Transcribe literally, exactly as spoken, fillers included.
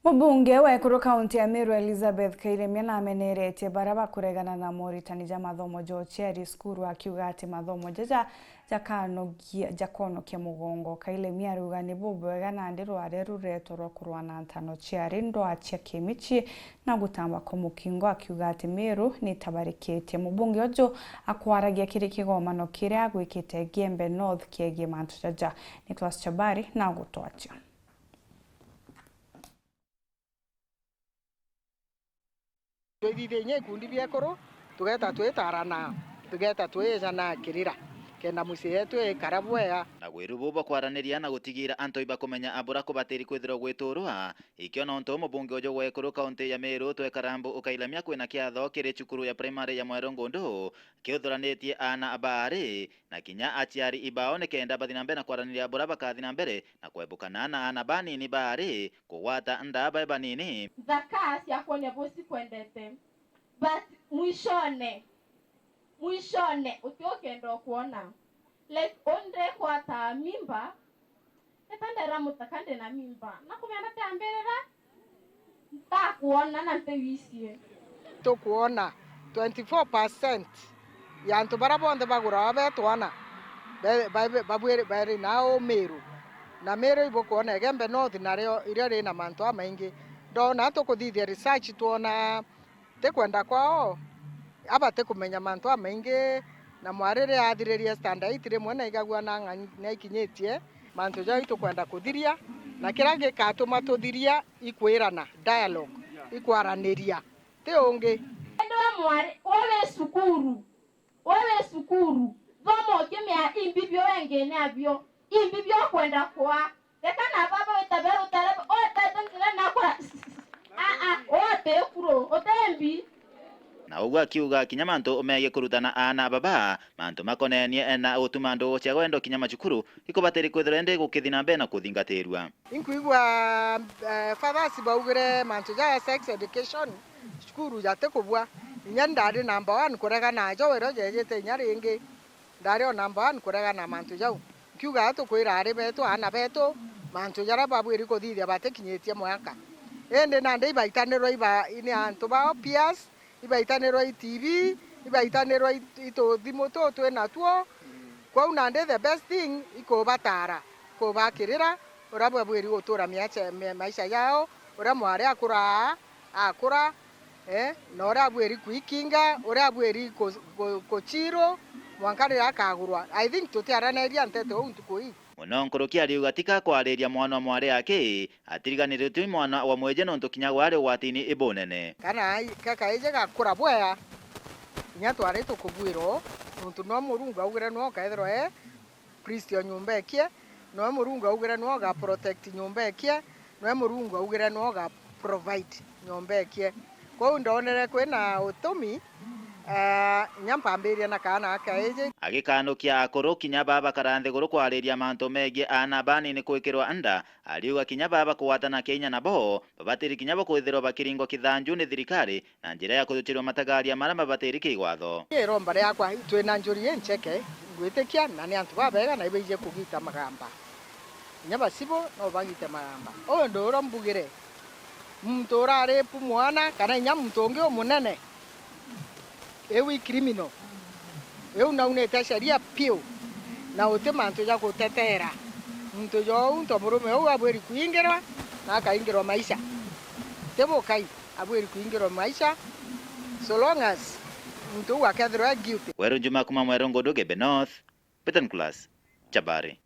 Mubunge wa ekuru kaunti ya Meru Elizabeth Kailemia nameneretie baria bakuregana na moritani ja mathomo ja uciari cukuru, akiuga ati mathomo jaja jakanogia-, jakonokia mugongo. Kailemia arauga ni bubwega nandi rware rureetwa rwa kurwa na ntano ciari ndwaa cia kimici na gutamba kwa mukingo, akiuga ati Meru nitabarikitie. Mubunge uju akwaragia kiri kigomano kiria agwikite Igembe North kiegie mantu jaja. Nicholas Chabari na gutwatia. Twithithie inya ikundi bia ekuru, tugeta twitarana, tugeta twijana kirira, kenda mucii yetu ikara bwega. Na gwiru buu bwa kwaraniria na gutigira antu ibakumenya abura kubatiri kwithirwa gwiturwa, ikio nontu mubunge uju wa ekuru kaunti ya Meru Twekarambu Ukailamia kwina kiatho kiri cukuru ya primary ya Mweru Ngundu kiuthuranitie aana baari na kinya aciari ibao, nikenda bathi na mbere na kwaraniria bura bakathi na mbere na kwebukana na aana banini baari kugwata nda bae banini. Nthaka cia kwonia busi kwendete. But mwishone, mwishone, uti ukenda ukwona. Like, undekwata mimba, eta ndera mutaka ndina mimba. Na kumenya natiambirira, ntakwona na ntiwicie. Tukwona twenty-four percent ya antu baria bonthe bagurawa be twana, be-, ba-, babwiri-, bari na umiru. Na Meru ibukwona Igembe North nario irio rina mantu amaingi. Ndona tukuthithia research, twona ti kwenda kwao, abati kumenya mantu amaingi, na mwari riria athiririe standard eight rimwe na igagua na ng'ani na ikinyitie, mantu jau itukwenda kuthiria, na kiria gikatuma tuthiria ikwirana, dialogue, ikwaraniria, ti ungi. Indi we mwari, we wi cukuru, we wi cukuru, thoma ukimenya imbi bio wengine abio, imbi bio ukwenda kwa. Reka na baba wita beru tere, o tete ntire na kura. A, a, o te kuru, o te mbi. Na uguo akiuga kinya mantu megie kurutana aana baba, mantu makonenie na gutuma nduu cia wendo kinya macukuru, ikubatiri kwithirwa indi gukithi na mbere na kuthingatirua. Inkwigua, eh, fathers baugire mantu ja sex education cukuru jati kubua. Inya ndari number one kuregana najo, wero jejete inya ringi. Ndari o number one kuregana na mantu jau. Nkiuga atukwira ari betu, aana betu, mantu jaria babwiri kuthithia batikinyitie mwaka. Indi nandi ibaitanirwa iba-, ni antu bao peers, ibaitanirwa i T V, ibaitanirwa i, i tuthimu tuu twi natuo. Kwou nandi the best thing ikubataara, kubakirira uria babwiri gutura miache-, mi-, maisha jao, uria mwari akuraa, akura, eh, na uria abwiri kwikinga, uria abwiri ku-, ku-, kuchiru, mwanka riria akagurwa. I think tutiaraniria nteto uu ntuku ii. Muno nkuruki ariuga tika kwariria mwana wa mwari aki, atiriganiritue mwana wa mwiji nontu kinya gwari ugwatini ibunene. Kana ai-, ka kaiji gakura bwea, kinya twari tukugwira uu, nontu no Murungu augire no kaethirwa e priest o nyomba ekie, noe Murungu augire nwe uga protect nyomba ekie, noe Murungu augire nwe uga provide nyomba ekie. Kwou ndonere kwina utumi, eh, inya mpambiria na kaana aka kaiji. Agikanukia akuru kinya baba bakara nthiguru kwariria mantu megie aana banini kwikirwa nda, ariuga kinya baba kugwatana kinya nabo, babatiri kinya bo kwithirwa bakiringwa kithanju ni thirikari, na njira ya kujuchirwa matagaria maria mabatiri kigwatho. Iromba riakwa, twina njuri incheke, ngwitikia, na ni antu babega na ibaije kugita magamba. Inya bacibu no bagite magamba. Uyu ndu uria mbugire, muntu uraripu mwana, kana inya muntu ungi umunene, iu i criminal. Iu naunite sheria piu, na uti mantu ja gutetera muntu jou, nto murume uu abwiri kuingirwa, na akaingirwa maisha. Ti bukai. Abwiri kuingirwa maisha so long as muntu uu akethirwa e guilty. Weru Njuma kuma Mweru Ngundu, Igembe North, Betan Class, Chabari.